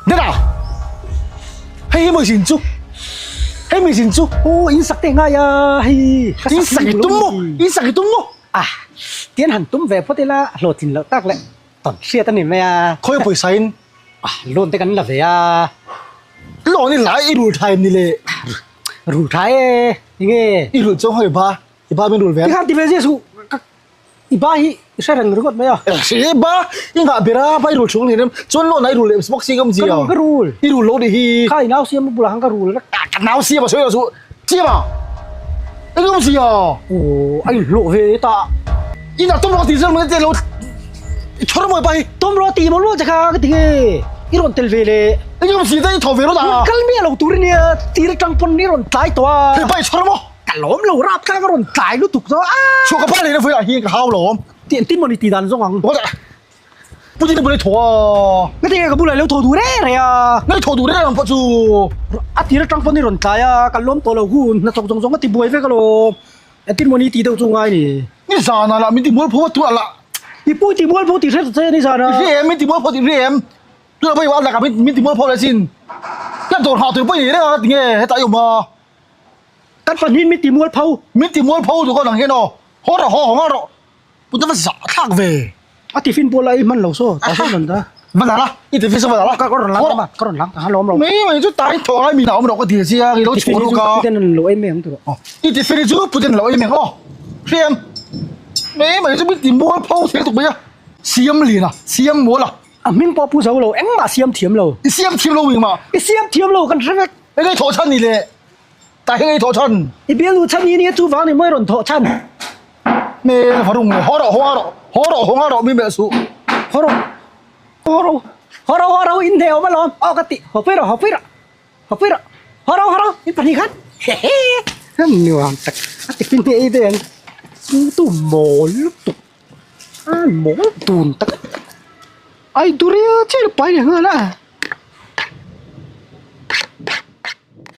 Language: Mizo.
Dada! Hei hi maw i zin chu? Hei maw i zin chu? Aw, in sak te ngai a, hei. In sak i tum maw? In sak i tum maw? Ah, tian han tum ve phawt ila hlawhtlin loh tak leh tawn hriat a ni mai a. Khawi pawisa in? Ah, loan te kan la ve a. Loan i la i rul tha em ni le? Rul tha e, enge? I rul chuang hawi ba, i ba min rul ve. Tikhan ti ve zia suh, ka I ba hi i hre reng ringawt mai a. I ba i nghah ber a, ba i rul chhung nen chuan loan ah i rul leh bawk si ka awm zia. Ka rul ka rul. I rul lo nih hi. Kha i nau siam a bulah khan ka rul vek. Ka nau siam a sawi lo chu chiam a. I awm zia. Aw a inhlawh ve ta. I nak tum rawh ti zel mai te lo i chhawr mawi pa hi. Tum rawh ti maw luah che kha ka ti nge i rawn tel ve le. I awm zia te i thaw ve rawt a. Kal miah lo tur ania tir atang pawn i rawn tlai tawh a. Hei pa i chhawr maw. Ka lawm lo rap tlang a rawn tlai lutuk chu a. Chhuah ka phal leh na vawiah hian ka hau lo awm. Ti engtin maw ni ti dan zawng ang. What a Pu Dina bula i thaw a. Nga tinge ka bulah i lo thaw duh reng reng a. Nga i thaw duh reng ang pawh chu. A tir atang pawn i rawn tlai a, ka lawm tawh lo hun hnathawk zawng zawng a ti buai vek alawm. Engtin maw ni ti deuh chu ngai ni. Ni zan ah lah min ti mualpho a tunah lah. I pu i ti mualpho tih hre ta che ni zan ah. I hre em min ti mualpho tih hre em. Tunah pawh i uar lakah min ti mualpho leh sin. Ka dawr hah tur pawh i nei reng a tinge hetah i awm a. Kan pahnih min ti mual pho. Min ti mual pho duh ka nang hian aw. Haw rawh haw haw rawh. Pute va zah thlak ve. A tiffin pawh la i hman lo saw ta sawn rawn da. Va la la i tiffin saw va la la. Ka rawn lang a ka rawn lang a lawm lo. Mai mai chu tai thawh ngai min a awm rawh ka ti sia i lo chhuah ru ka. Puten an lo ei mai ang tur aw. I tiffin chu puten an lo ei mai ang aw. Hriam. Mai mai chu min ti mual pho thei tuk mai a. Siam lian a siam mawl a. A hming pawh pu zo lo engmah siam thiam lo. I siam thiam lo engmah. I siam thiam lo kan hre vek. Engei thawh chhan ni le. Ta heng ei thawh chhan. I bialnu chhan hi nia chuvang ni mawi rawn thawh chhan. Hmel varung le haw rawh haw rawh haw rawh haw rawh mi melh suh. Haw rawh haw rawh haw rawh haw rawh in hne awm alawm aw ka ti haw pui rawh haw pui rawh haw pui rawh haw rawh haw rawh in pahnih khan hehe nuam tak a ti pin ei te an chu tu mawl lutuk a mawl dun tak ai duria che pai leh nghal a.